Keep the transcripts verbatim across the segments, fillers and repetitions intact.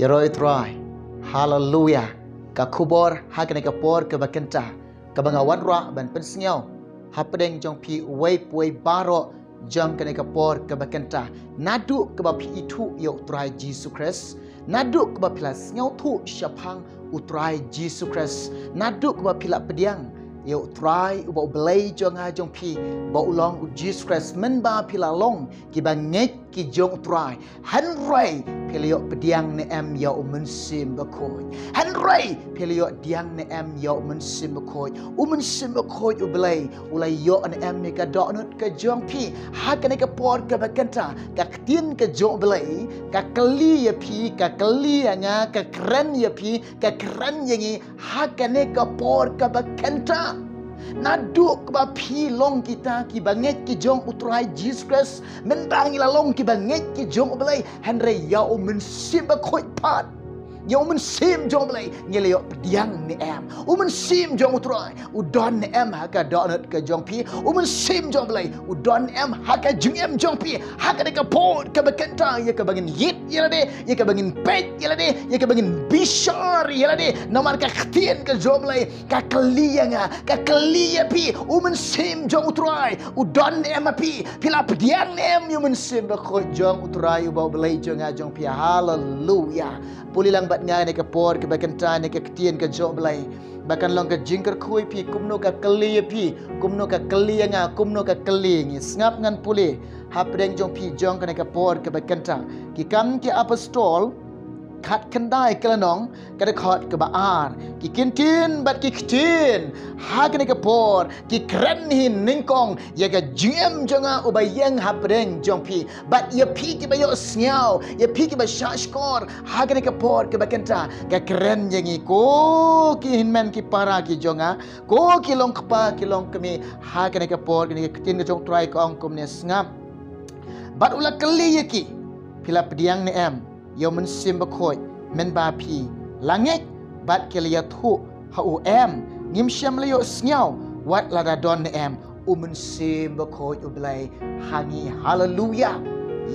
Ïaroh ïa u Trai. Haleluya. Ka khubor ha kane ka por kaba kynta kaba nga wanrah ban pynsngew hapdeng jong phi uwei pa uwei baroh jong kane ka por kaba kynta. Naduh kaba phi ithuh ïa u Trai Jisu Khrist, naduh kaba phi la sngewthuh shaphang u Trai Jisu Khrist, naduh kaba phi la pdiang ïa u Trai uba U Blei jong nga jong phi, ba u long u Jisu Khrist, mynba phi la long kiba ngeit ki jong u Trai, hynrei phi la ïoh pdiang ne em ïa u Mynsiem Bakhuid? Hynrei phi la ïoh pdiang ne em ïa u Mynsiem Bakhuid? U Mynsiem Bakhuid U Blei u la ïoh ne em ïa ka dohnud ka jong phi ha kane ka por kaba kynta? Ka ktien ka jong U Blei ka kylli ïa phi, ka kylli ïa nga, ka kren ïa phi, ka kren ïa ngi ha kane ka por kaba kynta. Naduh kaba phi long kita kiba ngeit ki jong u Trai Jisu Khrist, mynba ngi la long kiba ngeit ki jong U Blei, hynrei ïa u Mynsiem Bakhuid pat, ïa u Mynsiem jong U Blei ngi la ïoh pdiang ne em? U Mynsiem jong u Trai u don ne em ha ka dohnud ka jong phi? U Mynsiem jong U Blei u don ne em ha ka jingim jong phi ha kane ka por kaba kynta, ïa kaba ngin ïit ïa lade, ïa kaba ngin peit ïa lade, ïa kaba ngin bishar ïa lade? Namar ka ktien ka jong U Blei ka kylli ïa nga, ka kylli ïa phi. U Mynsiem jong u Trai u don ne em ha phi? Phi la pdiang ne em ïa u Mynsiem Bakhuid jong u Trai uba U Blei jong nga jong phi? Haleluya. Pule lang bad nga ha kane ka por kaba kynta ha kane ka ktien ka jong U Blei, ba kan long ka jingkyrkhu ïa phi, kumno ka kylli ïa phi, kumno ka kylli ïa nga, kumno ka kylli ïa ngi. Sngap, ngan pule hapdeng jong phi jong kane ka por kaba kynta. Ki Kam ki Apostol khatkhyndai ka lynnong, ka dkhot kaba ar. Ki kyntien bad ki ktien ha kane ka por ki kren hi nyngkong ïa ka jingim jong nga uba ïeng hapdeng jong phi. Bad ïa phi kiba ïohsngew, ïa phi kiba shahshkor ha kane ka por kaba kynta, ka kren ïa ngi, ko ki hynmen ki para ki jong nga, ko ki long kpa ki long kmie, ha kane ka por kane ka ktien ka jong u Trai ka ong kumne. Sngap. Bad u la kylli ïa ki, phi la pdiang ne em ïa u Mynsiem Bakhuid mynba phi la ngeit bad ki la ïathuh ha u em? Ngim shym la ïohsngew wat lada don ne em u Mynsiem Bakhuid U Blei ha ngi? Haleluya.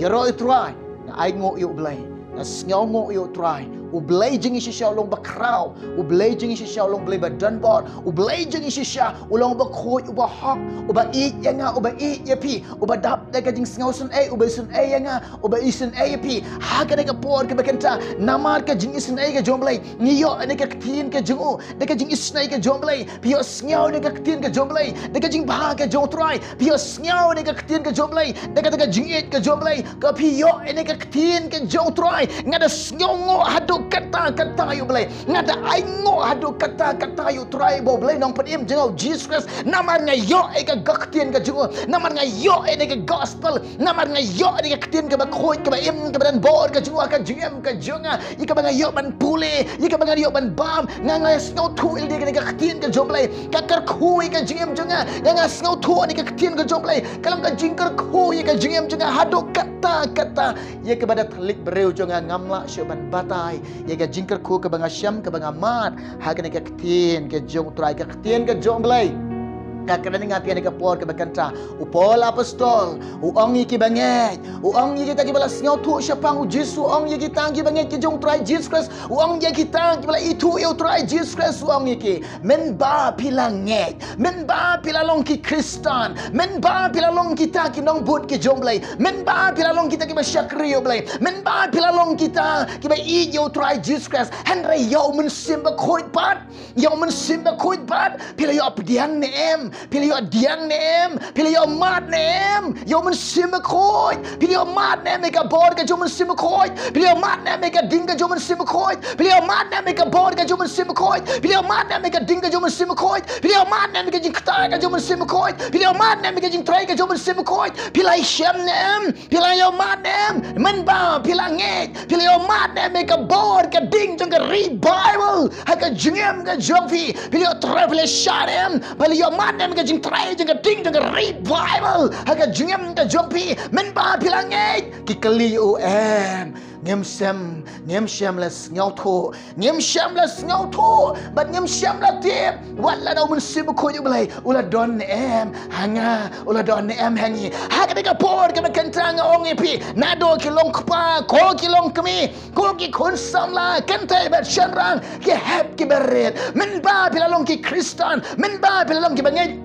Ïaroh ïa u Trai. Nga ainguh ïa U Blei, nga sngewnguh ïa u Trai. U Blei jong ngi shisha u long bakhraw, U Blei jong ngi shisha u long Blei badonbor, U Blei jong ngi shisha u long uba khuid, uba hok, uba ïeit ïa nga, uba ïeit ïa phi, uba dap da ka jingsngewsynei, uba isynei ïa nga, uba isynei ïa phi ha kane ka por kaba kynta. Namar ka jingisynei ka jong U Blei, ngi ïoh ïa ka ktien ka jong u da ka jingisynei ka jong U Blei. Phi ïohsngew ïa ka ktien ka jong U Blei da ka jingbha ka jong u Trai. Phi ïohsngew ïa ka ktien ka jong U Blei da ka, da ka jingïeit ka jong U Blei. Ka phi ïoh ïa ka ktien ka jong u Trai. Nga da sngewnguh haduh katta katta ïa U Blei. Nga da ainguh haduh katta katta ïa u Trai ba U Blei Nongpynim jong nga u Jisu Khrist. Namar nga ïoh ïa ka ktien ka jong u. Namar nga ïoh ïa ka gospel. Namar nga ïoh ïa ka ktien kaba khuid, kaba im, kaba donbor ka jong u ha ka jingim ka jong nga. Ïa kaba nga ïoh ban pule, ïa kaba nga ïoh ban bam, nga, nga sngewthuh ïa ka ktien ka jong U Blei ka kyrkhu ïa ka jingim jong nga. Nga, nga sngewthuh ïa ka ktien ka jong U Blei ka long ka jingkyrkhu ïa ka jingim jong nga haduh katta katta. Ïa kaba da thylliej briew jong nga ngam lah shuh ban batai ïa ka jingkyrkhu kaba nga shem, kaba nga mad ha kane ka ktien ka jong u Trai, ka ktien ka jong U Blei. Ka kren ïa nga ha kane ka por kaba kynta. U Paul Apostol u ong ïa kiba ngeit, u ong ïa kita kiba la sngewthuh shaphang u Jisu, u ong ïa kita kiba ngeit ki jong u Trai Jisu Khrist, u ong ïa kita kiba la ithuh ïa u Trai Jisu Khrist, u ong ïa ki, mynba phi la ngeit, mynba phi la long ki Khristan, mynba phi la long kita ki nongbud ki jong U Blei, mynba phi la long kita kiba shakri ïa U Blei, mynba phi la long kita kiba ïeit ïa u Trai Jisu Khrist, hynrei ïa u Mynsiem Bakhuid pat, ïa u Mynsiem Bakhuid pat phi la ïoh pdiang ne em? Phi la ïoh pdiang ne em? Phi la ïoh mad ne em ïa u Mynsiem Bakhuid? Phi la ïoh mad ne em ïa ka bor ka jong u Mynsiem Bakhuid? Phi la ïoh mad ne em ïa ka ding ka jong u Mynsiem Bakhuid? Phi la ïoh mad ne em ïa ka bor ka jong u Mynsiem Bakhuid? Phi la ïoh mad ne em ïa ka ding ka jong u Mynsiem Bakhuid? Phi la ïoh mad ne em ïa ka jingktah ka jong u Mynsiem Bakhuid? Phi la ïoh mad ne em ïa ka jingtrei ka jong u Mynsiem Bakhuid? Phi la shem ne em? Phi la ïoh mad ne em? Mynba phi la ngeit, phi la ïoh mad ne em ïa ka bor ka ding jong ka revival ha ka jingim ka jong phi? Phi la ïoh trei, phi la shah ne em? Phi la ïoh mad ne em ïa ka jingtrei jong ka ding jong ka revival ha ka jingim ka jong phi? Mynba phi la ngeit, ki kylli ïa u em. Ngim shym, ngim shym la sngewthuh, ngim shym la sngewthuh, bad ngim shym la tip, wat la da u Mynsiem Bakhuid u Blei, u la don ne em, ha nga, u la don ne em ha ngi. Ha kane ka por kaba kynta nga ong ïa phi, naduh ki long kpa, ko ki long kmie, ko ki khun samla, kynthei bad shynrang, ki hep ki barit. Mynba phi la long ki Khristan, mynba phi la long ki bangeit.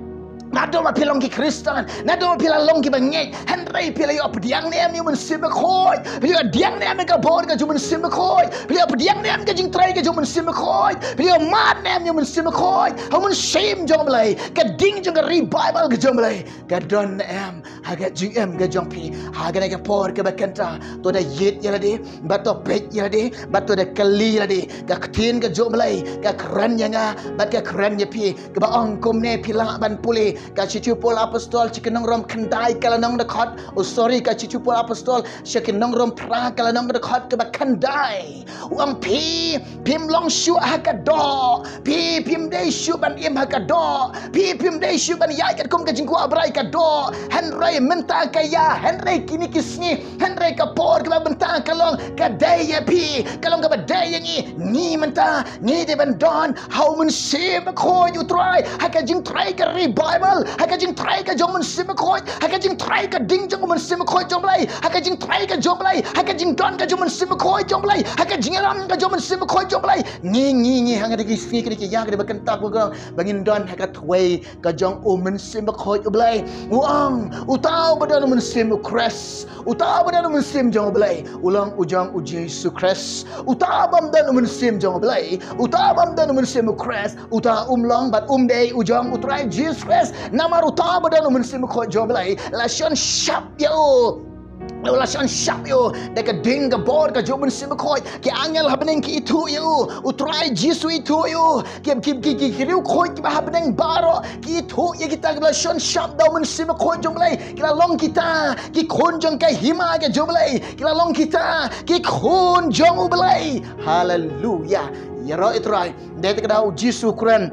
Naduh ba phi long ki Khristan, naduh ba phi la long ki bangeit, hynrei phi la ïoh pdiang ne em ïa u Mynsiem Bakhuid, phi la ïoh pdiang ne em ïa ka bor ka jong u Mynsiem Bakhuid, phi la ïoh pdiang ne em ka jingtrei ka jong u Mynsiem Bakhuid, phi la ïoh mad ne em ïa u Mynsiem Bakhuid, ha u Mynsiem jong u Blei, ka ding jong ka revival ka jong u Blei, ka don ne em ha ka jingim ka jong phi, ha kane ka por kaba kynta, to da ïit ïa lade, bad to peit ïa lade, bad to da kylli ïa lade, ka ktien ka jong u Blei, ka kren ïa nga, bad ka kren ïa phi, kaba ong kumne phi lah ban pule, ka shithi u Paul Apostol, sha ki nong Rom khyndai ka lynnong dkhot, oh sorry, ka shithi u Paul Apostol, sha ki nong Rom phra ka lynnong dkhot kaba khyndai. U ong phi, phim long shuh ha ka doh, phi, phim dei shuh ban im ha ka doh, phi, phim dei shuh ban ïaid katkum ka jingkwah brai ka doh, hynrei mynta ka ïa, hynrei kine ki sngi, hynrei ka por kaba mynta ka long, ka dei ïa phi, ka long kaba dei ïa ngi, ngi mynta, ngi dei ban don, ha u Mynsiem Bakhuid u Trai, ha ka jingtrei ka revival, ha ka jingtrei ka jong u Mynsiem Bakhuid, ha ka jingtrei ka ding jong u Mynsiem Bakhuid jong u Blei, ha ka jingtrei ka jong u Blei, ha ka jingdon ka jong u Mynsiem Bakhuid jong u Blei, ha ka jingïalam ka jong u Mynsiem Bakhuid jong u Blei. Ngi, ngi, ngi, ha kine ki sngi, kine ki ïa, kine ba kynta, ba ngin don ha ka thwei ka jong u Mynsiem Bakhuid u Blei. U ong, uta uba don u Mynsiem u Khrist, uta uba don u Mynsiem jong u Blei, u long u jong u Jisu Khrist. Uta bym don u Mynsiem jong u Blei, uta bym don u Mynsiem u Khrist, uta um long bad um dei u jong u Trai Jisu Khrist. Namar uta uba don u Mynsiem Bakhuid jong u Blei, la shon shap ïa u. La shon shap ïa u da ka ding ka bor ka jong u Mynsiem Bakhuid. Ki angel ha bneng ki ithuh ïa u, u Trai Jisu ithuh ïa u. Ki, ki, ki, ki, ki riewkhuid kiba ha bneng baroh ki ithuh ïa kita kiba la shon shap da u Mynsiem Bakhuid jong u Blei. Ki la long kita ki khun jong ka hima ka jong u Blei. Ki la long kita ki khun jong u Blei. Haleluya. Ïaroh ïa u Trai. Dei te ka da u Jisu kren.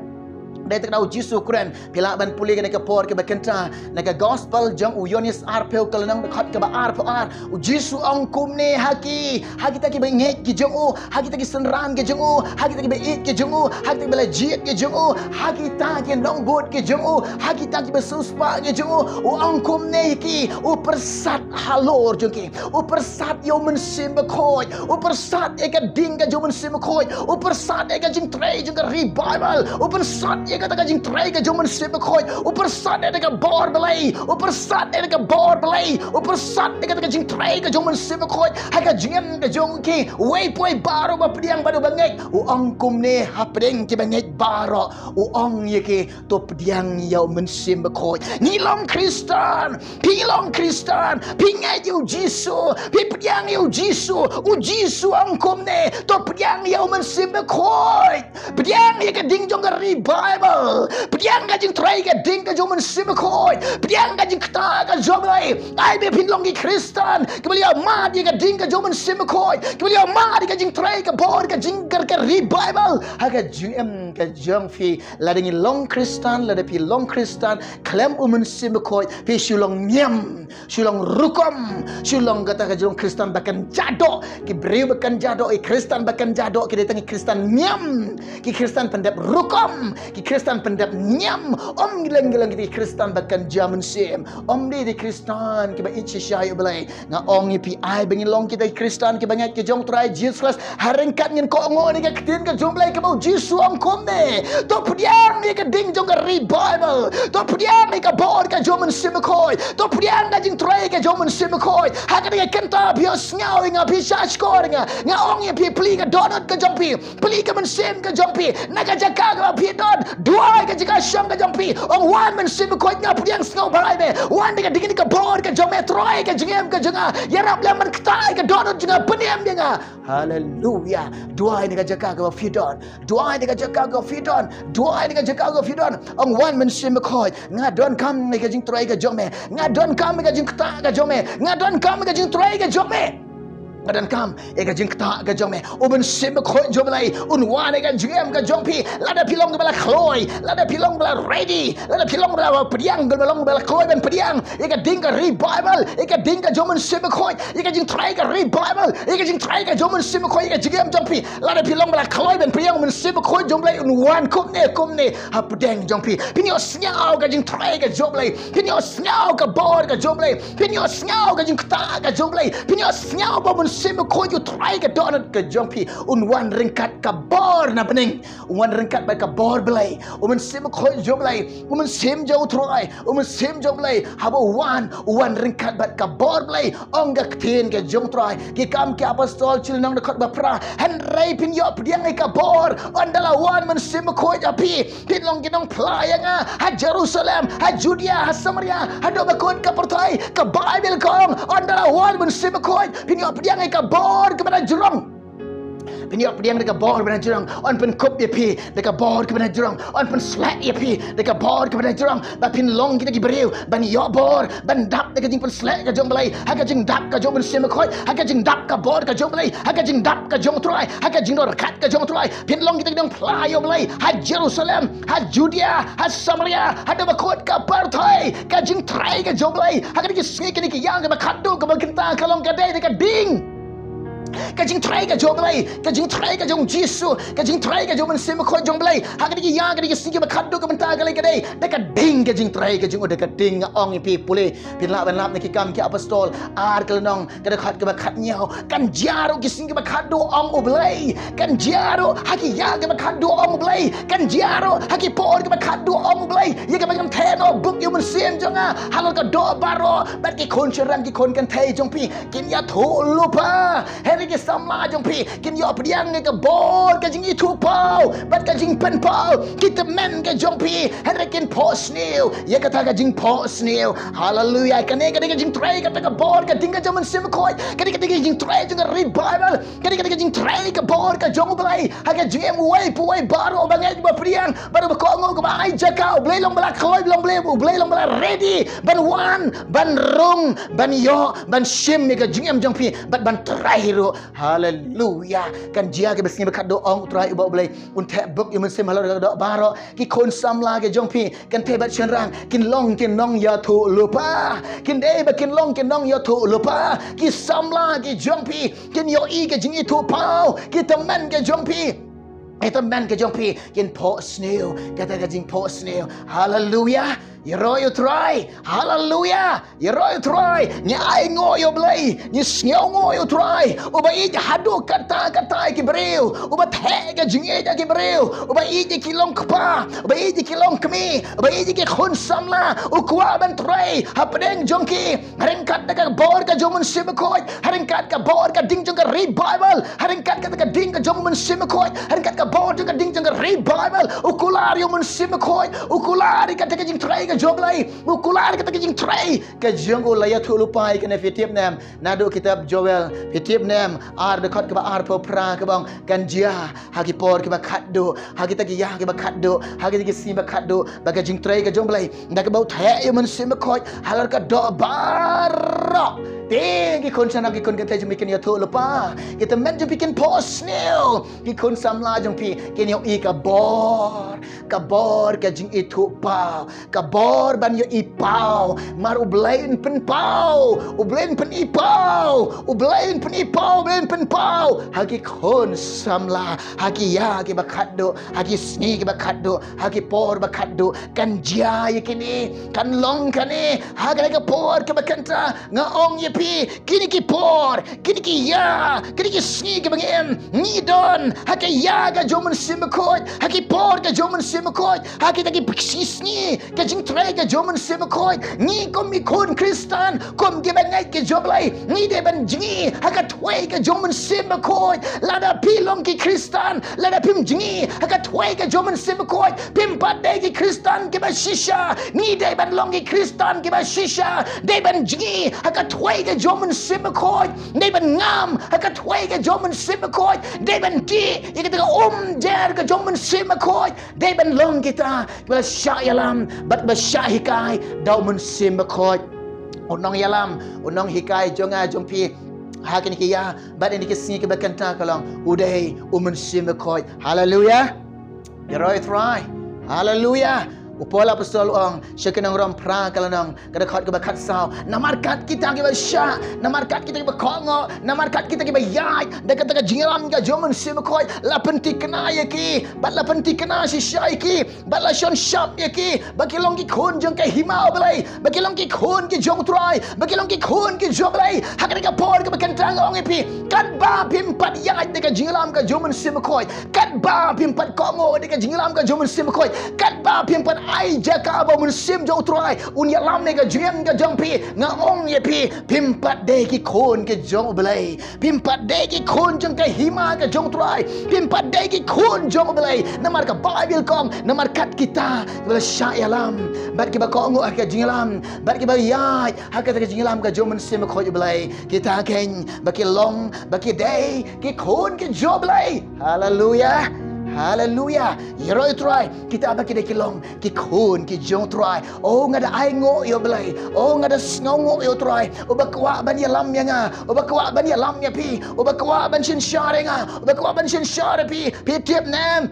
Dei te ka da u Jisu kren. Phi lah ban pule kane ka por kaba kynta na ka gospel jong u Ïoannis arphew ka lynnong dkhot kaba arphew ar. U Jisu ong kumne ha ki, ha kita kiba ngeit ki jong u, ha kita ki synran ki jong u, ha kita kiba ïeit ki jong u, ha kita kiba la jied ki jong u, ha kita ki nongbud ki jong u, ha kita kiba siewspah ki jong u. U ong kumne ha ki, u pyrsad halor jong ki. U pyrsad ïa u Mynsiem Bakhuid. U pyrsad ïa ka ding ka jong u Mynsiem Bakhuid. U pyrsad ïa ka jingtrei jong ka revival. U pyrsad ïa kata ka jingtrei ka jong u Mynsiem Bakhuid. U pyrsad ïa ka bor Blei. U pyrsad ïa ka bor Blei. U pyrsad ïa kata ka jingtrei ka jong u Mynsiem Bakhuid ha ka jingim ka jong ki. Wei pa wei baroh ba pdiang bad uba ngeit. U ong kumne hapdeng kiba ngeit baroh. U ong ïa ki, to pdiang ïa u Mynsiem Bakhuid. Ngi long Khristan. Phi long Khristan, phi ngeit ïa u Jisu, phi pdiang ïa u Jisu, u Jisu ong kumne, to pdiang ïa u Mynsiem Bakhuid. Pdiang ïa ka ding jong ka revival. Pdiang ka jingtrei ka ding ka jong u Mynsiem Bakhuid. Pdiang ka jingktah ka jong u Blei. Ai ba phin long ki Khristan kiba la ïa mad ïa ka ding ka jong u Mynsiem Bakhuid. Kiba la ïa mad ïa ka jingtrei ka bor ka jingkyrkhu revival ha ka jingim ka jong phi. Lada ngi long Khristan, lada phi long Khristan khlem u Mynsiem Bakhuid, phi shu long niam, shu long rukom, shu long kata ka jinglong Khristan ba kynja doh. Ki briew ba kynja doh, ki Khristan ba kynja doh, ki dei tang ki Khristan niam, ki Khristan pyndep rukom, ki Khristan pyndep niam. Ym ngi long, ngi long ki Khristan ba kynja mynsiem. Ym dei ki Khristan kiba ïeit shisha ïa u Blei. Nga ong ïa phi, ai ba ngin long kita ki Khristan kiba ngeit ki jong u Trai Jisu Khrist. Ha ryngkat ngin kohnguh ïa ka ktien ka jong u Blei kaba u Jisu ong kumne. To pdiang ïa ka ding jong ka revival. To pdiang ïa ka bor ka jong u Mynsiem Bakhuid. To pdiang ka jingtrei ka jong u Mynsiem Bakhuid. Ha kane ka kynta phi ïohsngew ïa nga, phi shahshkor ïa nga. Nga ong ïa phi, plie ka dohnud ka jong phi. Plie ka mynsiem ka jong phi. Na ka jaka kaba phi don. Duwai ka jaka shong ka jong phi. Ong, wan Mynsiem Bakhuid, nga pdiang sngewbha ïa me. Wan da ka ding, da ka bor ka jong me, trei ka jingim ka jong nga. Ïarap lem ban ktah ïa ka dohnud jong nga, pynim ïa nga. Haleluya. Duwai na ka jaka kaba phi don. Duwai na ka jaka kaba phi don. Duwai na ka jaka kaba phi don. Ong, wan Mynsiem Bakhuid, nga donkam ïa ka jingtrei ka jong me. Nga donkam ïa ka jingktah ka jong me. Nga donkam ïa ka jingtrei ka jong me. Ka donkam ïa ka jingktah ka jong me. U Mynsiem Bakhuid jong U Blei un wan ïa ka jingim ka jong phi. Lada phi long kaba la khloi, lada phi long ba la ready, lada phi long ba la pdiang, kaba long ba la khloi ban pdiang ïa ka ding ka revival, ïa ka ding ka jong U Mynsiem Bakhuid, ïa ka jingtrai ka revival, ïa ka jingtrai ka jong U Mynsiem Bakhuid ïa ka jingim jong phi. Lada phi long ba la khloi ban pdiang, U Mynsiem Bakhuid jong U Blei un wan kumne kumne hapdeng jong phi. Phin ïohsngew ka jingtrai ka jong U Blei. Phin ïohsngew ka bor ka jong U Blei. Phin ïohsngew ka jingktah ka jong U Blei. Phin ïohsngew ba U Mynsiem Bakhuid U Trai ka dohnud ka jong phi un wan ryngkat ka bor na bneng. Un wan ryngkat bad ka bor Blei. U Mynsiem Bakhuid jong U Blei. U Mynsiem jong U Trai. U Mynsiem jong U Blei. Haba u wan, u wan ryngkat bad ka bor Blei. Ong ka ktien ka jong U Trai. Ki Kam ki Apostol chi lynnong dkhot ba phra. Hynrei phin ïoh pdiang ïa ka bor ynda la wan Mynsiem Bakhuid ha phi. Phin long ki nongphla ïa nga ha Jerusalem, ha Judea, ha Samaria, haduh ba kut ka pyrthei. Ka Baibl ka ong ynda la wan Mynsiem Bakhuid phin ïoh pdiang ïa ka bor kaba na jrong. Phin ïoh pdiang da ka bor kaba na jrong. Yn pynkup ïa phi da ka bor kaba na jrong. Yn pynsleh ïa phi da ka bor kaba na jrong. Ba phin long kita ki briew ban ïoh bor, ban dap da ka jingpynsleh ka jong U Blei, ha ka jingdap ka jong U Mynsiem Bakhuid, ha ka jingdap ka bor ka jong U Blei, ha ka jingdap ka jong U Trai, ha ka jingdonkam ka jong U Trai. Phin long kita ki nongphla ïa U Blei ha Jerusalem, ha Judea, ha Samaria, haduh ba kut ka pyrthei. Ka jingtrai ka jong U Blei ha kine ki sngi, kine ki ïa kaba khadduh kaba kynta ka long ka dei da ka ding. Ka jingtrai ka jong U Blei, ka jingtrai ka jong U Jisu, ka jingtrai ka jong U Mynsiem Bakhuid jong U Blei ha kine ki ïa kine ki sngi kaba khadduh kaba kynta ka long ka dei da ka ding. Ka jingtrai ka jong U, da ka ding. Nga ong ïa phi pule, phin lah ban lap na ki Kam ki Apostol ar ka lynnong, ka dkhot kaba khathynñiew. Kan jia ruh ki sngi kaba khadduh, ong U Blei. Kan jia ruh ha ki ïa kaba khadduh, ong U Blei. Kan jia ruh ha ki por kaba khadduh, ong U Blei. Ïa kaba ngam theh noh buk ïa U Mynsiem jong nga halor ka doh baroh, bad ki khun shynrang, ki khun kynthei jong phi kin ïathuh lypa. Hynrei ki samla jong phi kin ïoh pdiang ïa ka bor ka jingithuhpaw bad ka jingpynpaw. Ki tymmen ka jong phi hynrei kin phohsniew ïa kata ka jingphohsniew. Haleluia. Kane ka dei ka jingtrai kata ka bor ka ding ka jong U Mynsiem Bakhuid. Kane ka dei ka jingtrai jong ka revival. Kane ka dei ka jingtrai ka bor ka jong U Blei ha ka jingim uwei pa uwei baroh ba ngeit, ba pdiang, baroh ba kohnguh, kaba ai jaka. U Blei long ba la khloi, U Blei long ba la, U Blei long ba la ready ban wan, ban rung, ban ïoh, ban shim ïa ka jingim jong phi bad ban trai ruh. Haleluia. Kan jia ki sngi ba khadduh, ong U Trai uba U Blei. Un theh buk ïa U Mynsiem halor ka doh baroh. Ki khun samla ki jong phi, kynthei bad shynrang, kin long ki nongïathuhlypa. Kin dei ba kin long ki nongïathuhlypa. Ki samla ki jong phi kin ïohi ka jingithuhpaw. Ki tymmen ka jong phi, ki tymmen ka jong phi kin phohsniew. Kata ka jingphohsniew. Haleluia. Ïaroh ïa U Trai. Haleluia. Ïaroh ïa U Trai. Ngi ainguh ïa U Blei, ngi sngewnguh ïa U Trai uba ïeit haduh katta katta ïa ki briew, uba theh ka jingïeit ïa ki briew, uba ïeit ïa ki long kpa, uba ïeit ïa ki long kmie, uba ïeit ïa ki khun samla. U kwah ban trei hapdeng jong ki, ha ryngkat da ka bor ka jong U Mynsiem Bakhuid, ha ryngkat ka bor ka ding jong ka revival, ha ryngkat kata ka ding ka jong U Mynsiem Bakhuid, ha ryngkat ka bor jong ka ding jong ka revival. U kular ïa U Mynsiem Bakhuid, u kular ïa kata ka jingtrei ka jong U Blei, u kular ïa kata ka jingtrei ka jong U. La ïathuhlypa ïa kane, phi tip ne em? Naduh kitab Joel, phi tip ne em, ar dkhot kaba arphew phra, kaba ong kan jia ha ki por kiba khadduh, ha kita ki ïa kiba khadduh, ha kita ki sngi ba khadduh, ba ka jingtrei ka jong U Blei, da kaba u theh ïa U Mynsiem Bakhuid halor ka doh baroh, te ki khun shynrang, ki khun kynthei jong phi kin ïathuhlypa, ki tymmen jong phi kin phohsniew, ki khun samla jong phi kin ïohi ka bor, ka bor ka jingithuhpaw, ka bor ban ïohi paw. Namar U Blei un pynpaw, U Blei un pyni paw, U Blei un pyni paw, U Blei un pynpaw ha ki khun samla, ha ki ïa kiba khadduh, ha ki sngi kiba khadduh, ha ki por ba khadduh. Kan jia ïa kine, kan long kane ha kane ka por kaba kynta. Nga ong ïa phi, kine ki por, kine ki ïa, kine ki sngi kiba ngi im, ngi don ha ka ïa ka jong U Mynsiem Bakhuid, ha ki por ka jong U Mynsiem Bakhuid, ha kita ki sngi, sngi ka jingtrei ka jong U Mynsiem Bakhuid. Ngi kum ki khun Khristan, kum kiba ngeit ka jong U Blei, ngi dei ban jngi ha ka thwei ka jong U Mynsiem Bakhuid. Lada phi long ki Khristan, lada phim jngi ha ka thwei ka jong U Mynsiem Bakhuid, phim pat dei ki Khristan kiba shisha. Ngi dei ban long ki Khristan kiba shisha, dei ban jngi ha ka thwei ka jong U Mynsiem Bakhuid, dei ban ngam ha ka thwei ka jong U Mynsiem Bakhuid, dei ban dih ïa kata ka umjer ka jong U Mynsiem Bakhuid, dei ban long kita kiba shah ïalam bad ba shah hikai da U Mynsiem Bakhuid. U nongïalam, u nonghikai jong nga jong phi, Ha kine ki ïa bad kine ki sngi kiba kyntang ka long u dei u Mynsiem Bakhuid. Haleluya. Ïaroh ïa u Trai. Haleluya. U Paul apostol u ong sha ki nong Rom phra ka lynnong, ka dkhot kaba khatsaw. Namar kat kita kiba shah, namar kat kita kiba kohnguh, namar kat kita kiba ïaid da kata ka jingïalam ka jong u Mynsiem Bakhuid, la pynthikna ïa ki bad la pynthikna shisha ïa ki bad la shon shap ïa ki ba ki long ki khun jong ka hima U Blei, ba ki long ki khun ki jong u Trai, ba ki long ki khun ki jong U Blei. Ha kane ka por kaba kyntang nga ong ïa phi, katba phim pat ïaid da ka jingïalam ka jong u Mynsiem Bakhuid, katba phim pat kohnguh da ka jingïalam ka jong u Mynsiem Bakhuid, katba phim pat ai jaka ba u Mynsiem jong u Trai un ïalam ïa ka jingim ka jong phi, nga ong ïa phi, phim pat dei ki khun ki jong U Blei. Phim pat dei ki khun jong ka hima ka jong u Trai. Phim pat dei ki khun jong U Blei. Namar ka Baibl ka ong, namar kat kita kiba la shah ïalam bad kiba kohnguh ha ka jingïalam bad kiba ïaid ha kata ka jingïalam ka jong u Mynsiem Bakhuid U Blei, kita keiñ ba ki long, ba ki dei ki khun ki jong U Blei. Haleluya. Haleluya. Ïaroh ïa u Trai. Kita ba ki dei ki long ki khun ki jong u Trai. O nga da ai nguh ïa U Blei. O nga da sngew nguh ïa u Trai, uba kwah ban ïalam ïa nga, uba kwah ban ïalam ïa phi, uba kwah ban synshar ïa nga, uba kwah ban synshar ïa phi. Phi tip ne,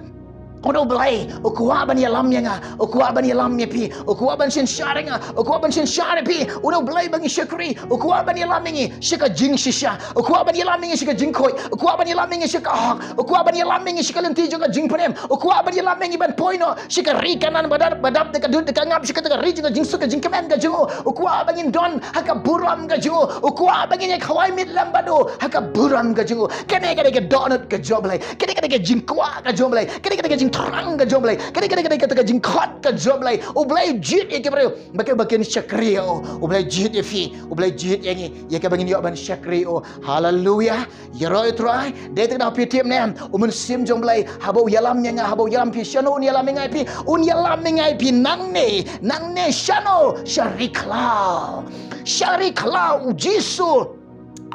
u dei U Blei u kwah ban ïalam ïa nga, u kwah ban ïalam ïa phi, u kwah ban synshar ïa nga, u kwah ban synshar ïa phi. U dei U Blei ba ngi shakri, u kwah ban ïalam ïa ngi sha ka jingshisha, u kwah ban ïalam ïa ngi sha ka jingkhuid, u kwah ban ïalam ïa ngi sha ka hok, u kwah ban ïalam ïa ngi sha ka lynti jong ka jingpynim, u kwah ban ïalam ïa ngi ban poi noh sha ka ri Kanaan ba dap, ba dap da ka dud da ka ngap, sha kata ka ri jong ka jingsuk ka jingkmen ka jong u. U kwah ba ngin don ha ka burom ka jong u. U kwah ba ngin ïa khawai mitlem bad u ha ka burom ka jong u. Kane ka dei ka dohnud ka jong U Blei. Kane ka dei ka jingkwah ka jong U Blei. Kane ka dei ka jingthrang ka jong U Blei. Kane ka dei ka dei kata ka jingkhot ka jong U Blei. U Blei u jied ïa ki briew ba ki, ba kin shakri ïa u. U Blei u jied ïa phi. U Blei u jied ïa ngi ïa kaba ngin ïoh ban shakri ïa u. Haleluya. Ïaroh ïa u Trai. Dei te da phi tip ne, u Mynsiem jong U Blei haba u ïalam ïa nga, haba u ïalam phi, shano un ïalam ïa nga ïa phi? Un ïalam ïa nga ïa phi nangne. Nangne shano? Sha ri khlaw. Sha ri khlaw. U Jisu,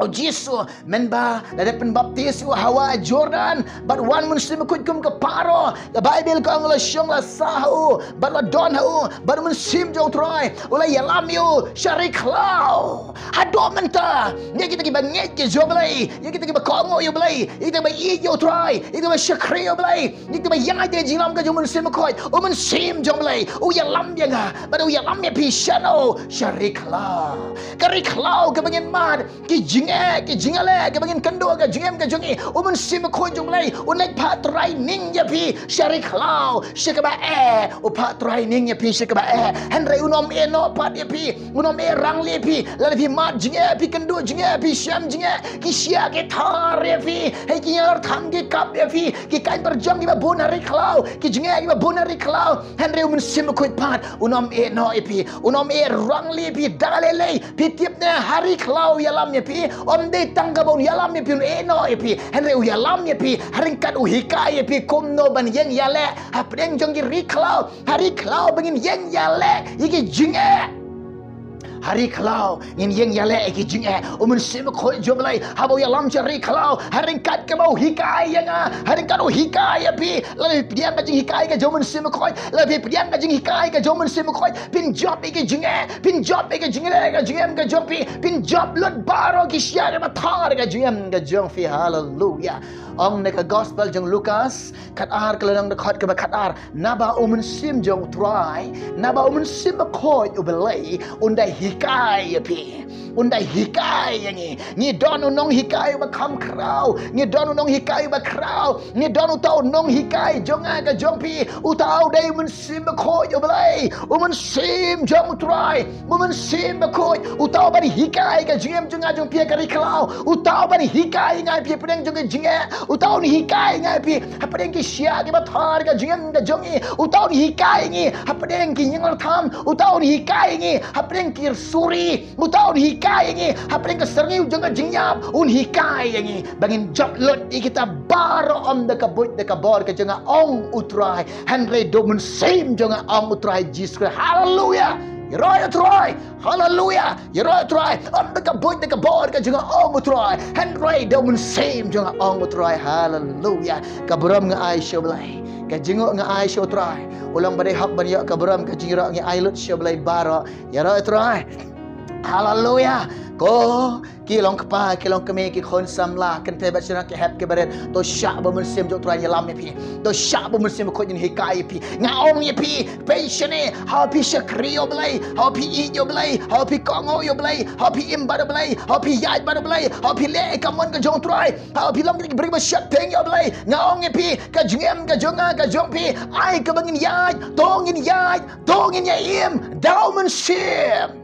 u Jisu, mynba la dep pynbaptis u hawa Jordan bad wan Mynsiem Bakhuid kum ka pharo, ka Baibl ka ong la shong la sah ha u bad la don ha u, bad u Mynsiem jong u Trai u la ïalam ïa u sha ri khlaw. Haduh mynta, ïa kita kiba ngeit ïa U Blei, ïa kita kiba kohnguh ïa U Blei, ïa kita kiba ïeit ïa u Trai, ïa kita kiba shakri ïa U Blei, ïa kita kiba ïaid ïa ka jingïalam ka jong u Mynsiem Bakhuid, u Mynsiem jong U Blei u ïalam ïa nga bad u ïalam ïa phi shano? Sha ri khlaw. Ka ri khlaw kaba ngin mad ki jingeh, ki jingeh kiba ngin kynduh ha ka jingim ka jong ngi, u Mynsiem Bakhuid jong U Blei un leit phah training ïa phi sha ri khlaw, sha kaba eh. U phah training ïa phi sha kaba eh, hynrei un ym eh noh pat ïa phi. Un ym eh rangli ïa phi. Lada phi mad jingeh, phi kynduh jingeh, phi shem jingeh, ki shyiap ki thar ïa phi. Hei, ki ïar tham ki kap ïa phi. Ki kaiñ pyrjong kiba bun ha ri khlaw, ki jingeh kiba bun ha ri khlaw, hynrei u Mynsiem Bakhuid pat un ym eh noh ïa phi. Un ym eh rangli ïa phi da lei lei. Phi tip ne, ha ri khlaw u ïalam ïa phi, ym dei tang kaba un ïalam ïa phi, un eh noh ïa phi, hynrei u ïalam ïa phi ha ryngkat u hikai ïa phi kumno ban ïeng ïaleh hapdeng jong ki ri khlaw. Ha ri khlaw ba ngin ïeng ïaleh ïa ki jingeh. Ha ri khlaw ngin ïeng ïaleh ïa ki jingeh. U Mynsiem Bakhuid jong U Blei haba u ïalam sha ri khlaw, ha ryngkat kaba u hikai ïa nga, ha ryngkat u hikai ïa phi. Lada phi pdiang ka jinghikai ka jong u Mynsiem Bakhuid, lada phi pdiang ka jinghikai ka jong u Mynsiem Bakhuid, phin jop ïa ki jingeh, phin jop ïa ki jingeh ka jingim ka jong phi, phin jop lut baroh ki shyiap kiba thar ka jingim ka jong phi. Haleluya. Ong na ka Gospel jong u Lukas khatar, ka lynnong dkhot kaba khatar, naba u Mynsiem jong u Trai, naba u Mynsiem Bakhuid U Blei un da hikai ïa phi, un da hikai ïa ngi. Ngi don u nonghikai uba kham khraw, ngi don u nonghikai uba khraw, ngi don uta u nonghikai jong nga ka jong phi. Uta u dei u Mynsiem Bakhuid U Blei, u Mynsiem jong u Trai, u Mynsiem Bakhuid. Uta u ban hikai ka jingim jong nga jong phi ha ka ri khlaw. Uta u ban hikai ïa nga ïa phi hapdeng jong ka jingeh. Uta un hikai ïa nga ïa phi hapdeng ki shyiap kiba thar ka jingim ka jong ngi. Uta un hikai ïa ngi hapdeng ki ïinglar tham. Uta un hikai ïa ngi hapdeng ki suri. Uta un hikai ïa ngi hapdeng ka syrngiew jong ka jingïap. Un hikai ïa ngi ba ngin jop lut ïa kita baroh, ym da ka buit da ka bor ka jong nga, ong u Trai, hynrei da u Mynsiem jong nga, ong u Trai Jisu Khrist. Haleluya. Ïaroh ïa u Trai. Haleluya. Ïaroh ïa u Trai. Ym da ka buit da ka bor ka jong nga, ong u Trai, hynrei da u Mynsiem jong nga, ong u Trai. Haleluya. Ka burom nga ai sha U Blei, ka jingïaroh nga ai sha u Trai. U long ba dei hok ban ïoh ka burom ka jingïaroh, ngi ai lut sha U Blei baroh. Ïaroh ïa u Trai. Haleluya. Ko Ki long kpa, ki long kmie, ki khun samla, kynthei bad shynrang, ki hep ki barit, to shah ba u Mynsiem jong u Trai un ïalam ïa phi. To shah ba u Mynsiem Bakhuid un hikai ïa phi. Nga ong ïa phi, pei shane, haba phi shakri ïa u Blei, haba phi ïeit ïa u Blei, haba phi kohnguh ïa u Blei, haba phi im bad u Blei, haba phi ïaid bad u Blei, haba phi leh ïa ka mon ka jong u Trai, haba phi long ki briew ba sheptieng ïa u Blei. Nga ong ïa phi, ka jingim ka jong nga, ka jong phi, ai kaba ngin ïaid, to ngin ïaid, to ngin ïa im da u Mynsiem.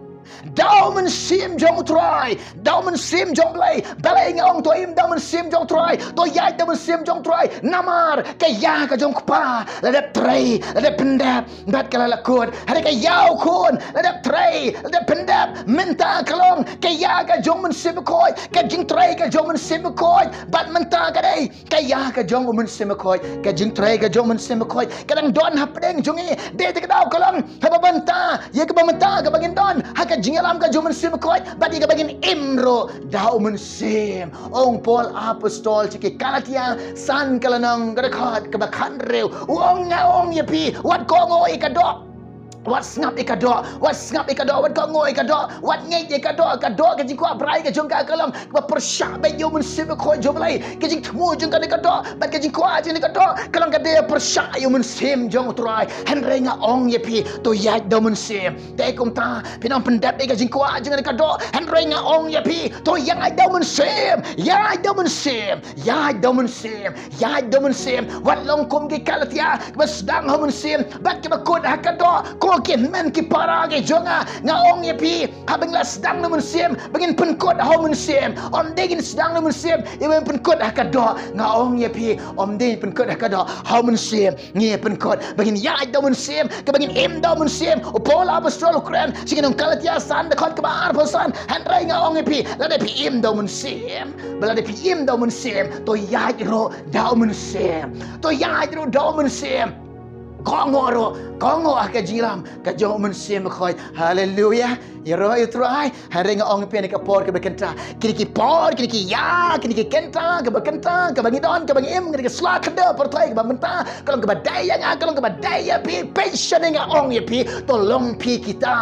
Da u Mynsiem jong u Trai, da u Mynsiem jong u Blei. Balei nga ong to im da u Mynsiem jong u Trai, to ïaid da u Mynsiem jong u Trai? Namar ka ïa ka jong u Kpa la dep trei, la dep pyndep, bad ka la la kut. Hynrei ka ïa u Khun la dep trei, la dep pyndep. Mynta ka long ka ïa ka jong u Mynsiem Bakhuid, ka jingtrei ka jong u Mynsiem Bakhuid. Bad mynta ka dei ka ïa ka jong u Mynsiem Bakhuid, ka jingtrei ka jong u Mynsiem Bakhuid ka dang don hapdeng jong ngi. Dei te ka daw ka long haba mynta, ïa kaba mynta kaba ngin don ha ka jingïalam ka jong u Mynsiem Bakhuid, bad ïa kaba ngin im ruh da u Mynsiem. Ong Paul Apostol sha ki Galatia san, ka lynnong ka dkhot kaba khathynriew, u ong, nga ong ïa phi, wat kohnguh ïa ka doh. Wat sngap ïa ka doh, wat sngap ïa ka doh, wat kohnguh ïa ka doh, wat ngeit ïa ka doh. Ka doh, ka jingkwah brai ka jong ka ka long kaba pyrshah beit ïa u Mynsiem Bakhuid jong u Blei. Ka jingthmu jong kane ka doh bad ka jingkwah jong kane ka doh ka long ka dei pyrshah ïa u Mynsiem jong u Trai. Hynrei nga ong ïa phi, to ïaid da u Mynsiem. Te kumta phin ym pyndep ïa ka jingkwah jong kane ka doh. Hynrei nga ong ïa phi, to ïaid da u Mynsiem, ïaid da u Mynsiem. Ïaid da u Mynsiem, ïaid da u Mynsiem. Wat long kum ki Galatia kiba sdang ha u Mynsiem bad kiba kut ha ka doh. Ko ki hynmen ki para ki jong nga, nga ong ïa phi, haba ngin la sdang da u Mynsiem ba ngin pynkut ha u Mynsiem. Ym dei ngin sdang da u Mynsiem ïa ba ngin pynkut ha ka doh. Nga ong ïa phi, ym dei ngin pynkut ha ka doh, ha u Mynsiem ngin pynkut. Ba ngin ïaid da u Mynsiem, kaba ngin im da u Mynsiem. U Paul Apostol u kren sha ki nong Galatia san, dkhot kaba arphew san. Hynrei nga ong ïa phi, lada phi im da u Mynsiem, ba lada phi im da u Mynsiem, to ïaid ruh da u Mynsiem. To ïaid ruh da u Mynsiem. Kohnguh ruh, kohnguh ha ka jingïalam ka jong u Mynsiem Bakhuid. Haleluia. Ïaroh ïa u Trai. Hynrei nga ong ïa phi ha kane ka por kaba kynta, kine ki por, kine ki ïa, kine ki kynta, kaba kynta kaba ngi don, kaba ngi im, kine ki sla khyndew pyrthei kaba mynta, ka long kaba dei ïa nga, ka long kaba dei ïa phi. Pynshane nga ong ïa phi, to long phi kita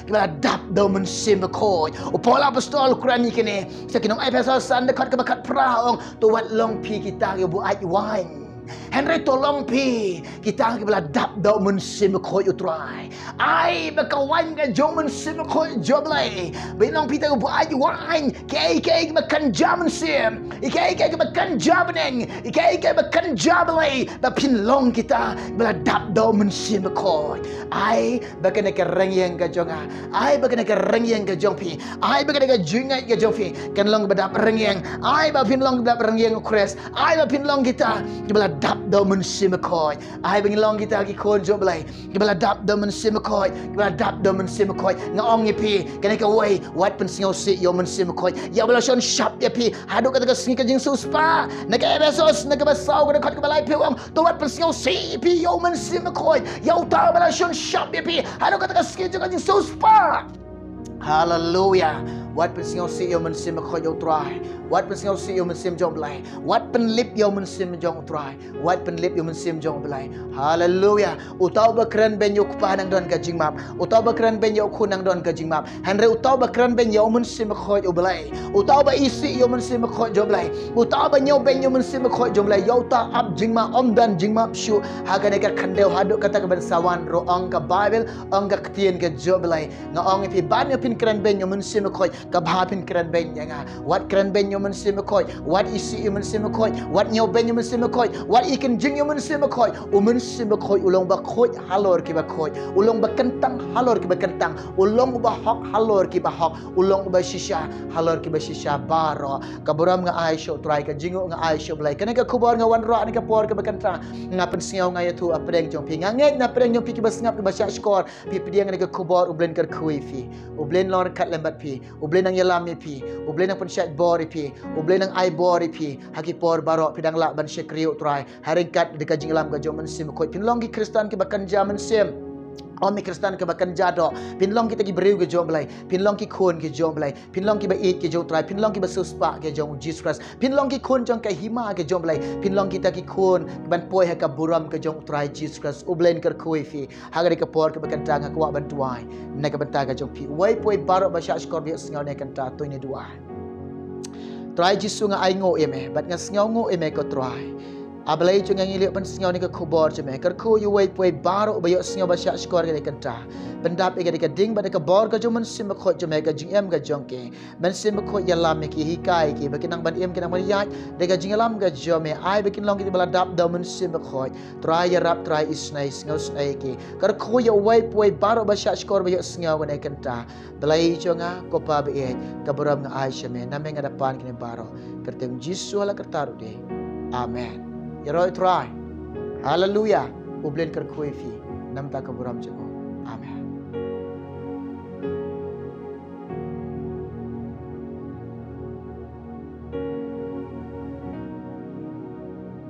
kiba la dap da u Mynsiem Bakhuid. U Paul Apostol u kren ïa kine sha ki nong Ephesos san, dkhot kaba khatphra, ong, to wat long phi kita kiba buaid waiñ. Hynrei to long phi kita kiba la dap da u Mynsiem Bakhuid u Trai. Ai ba ka waiñ ka jong u Mynsiem Bakhuid jong u Blei, ba ngin long phi kita kiba buaid waiñ. Kiei kiei kiba kynja mynsiem, kiei kiei kiba kynja bneng, kiei kiei kiba kynja Blei, ba phin long kita kiba la dap da u Mynsiem Bakhuid. Ai ba kane ka rynïeng ka jong nga, ai ba kane ka rynïeng ka jong phi, ai ba kane ka jingngeit ka jong phi kan long kaba dap rynïeng. Ai ba phin long kaba dap rynïeng u Khrist. Ai ba phin long kita kiba la dap da u Mynsiem Bakhuid. Ai ba ngin long kita ki khun jong u Blei kiba la dap da u Mynsiem Bakhuid, kiba la dap da u Mynsiem Bakhuid. Nga ong ïa phi, kane kawei, wat pynsngewsih ïa u Mynsiem Bakhuid, ïa uba la shon shap ïa phi haduh kata ka sngi ka jingsiewspah. Na ka Ephesos, na kaba saw, ka dkhot kaba laiphew, ong, to wat pynsngewsih ïa phi ïa u Mynsiem Bakhuid, ïa uta uba la shon shap ïa phi haduh kata ka sngi jong ka jingsiewspah. Haleluia. Wat pynsngewsih ïa u Mynsiem Bakhuid jong u Trai. Wat pynsngewsih ïa u Mynsiem jong u Blei. Wat pynlip ïa u Mynsiem jong u Trai. Wat pynlip ïa u Mynsiem jong u Blei. Haleluia. Uta uba kren beiñ ïa u Kpa nang don ka jingmap. Uta uba kren beiñ ïa u Khun nang don ka jingmap. Hynrei uta uba kren beiñ ïa u Mynsiem Bakhuid u Blei, uta uba isih ïa u Mynsiem Bakhuid jong u Blei, uta uba ñiew beiñ ïa u Mynsiem Bakhuid jong u Blei, ïa uta ap jingmap, ym don jingmap shuh ha kane ka khyndew haduh kata kaban sa wan ruh, ong ka Baibl, ong ka Ktien ka jong u Blei. Nga ong ïa phi, ban ïa phin kren beiñ ïa u Mynsiem Bakhuid, kaba phin kren beiñ ïa nga. Wat kren beiñ ïa u Mynsiem Bakhuid, wat isih ïa u Mynsiem Bakhuid, wat ñiew beiñ ïa u Mynsiem Bakhuid, wat i kynjing ïa u Mynsiem Bakhuid. U Mynsiem Bakhuid u long ba khuid halor kiba khuid, u long ba kyntang halor kiba kyntang, u long uba hok halor kiba hok, u long uba shisha halor kiba shisha baroh. Ka burom nga ai sha u Trai, ka jingnguh nga ai sha u Blei. Kane ka khubor nga wanrah ha kane ka por kaba kynta. Nga pynsngew, nga ïathuh hapdeng jong phi. Nga ngeit na pdeng jong phi kiba sngap, kiba shahshkor, phi pdiang ïa kane ka khubor, u Blei un kyrkhu ïa phi. U Blei un long ryngkat lem bad phi. U Blei un nang ïalam ïa phi. U Blei un nang pynshait bor ïa phi. U Blei un nang ai bor ïa phi ha ki por baroh phi dang lah ban shakri ïa u Trai ha ryngkat da ka jingïalam ka jong u Mynsiem Bakhuid. Phin long ki Khristan kiba kynja mynsiem. Ym i Khristan kiba kynja doh. Phin long kita ki briew ki jong u Blei. Phin long ki khun ki jong u Blei. Phin long kiba ïeit ki jong u Trai. Phin long kiba siewspah ki jong u Jisu Khrist. Phin long ki khun jong ka hima ki jong u Blei. Phin long kita ki khun kiban poi ha ka burom ka jong u Trai Jisu Khrist. U Blei un kyrkhu ïa phi. Ha kane ka por kaba kynta nga kwah ban duwai na ka bynta ka jong phi. Uwei pa uwei baroh ba shahshkor ba ïohsngew ïa kane ka bynta, to ngin duwai. Trai Jisu, nga ai nguh ïa me bad nga sngew nguh ïa me ko Trai. A Blei jong nga, ngi leh pynsngew ïa ka khubor jong me. Kyrkhu ïa uwei pa uwei baroh ba ïohsngew ba shah shkor ïa kane ka kynta. Pyndap ïa ka da ka ding bad da ka bor ka jong u Mynsiem Bakhuid jong me ha ka jingim ka jong ki. Mynsiem Bakhuid, ïalam ïa ki, hikai ïa ki ba kin nang ban im, kin nang ban ïaid da ka jingïalam ka jong me. Ai ba kin long kito ba la dap da u Mynsiem Bakhuid. Trai ïarap, Trai isynei, sngewsynei ïa ki. Kyrkhu ïa uwei pa uwei baroh ba shah shkor ba ïohsngew kane ka kynta. Blei jong nga, ko Pa ba ïeit, ka burom nga ai sha me. Na me nga da pan kine baroh. Kyrteng Jisu ha la kyrta ruh de. Amen. Ïaroh ïa u Trai. Haleluia. U Blei un kyrkhu ïa phi. Namar ka burom jong u. Amen.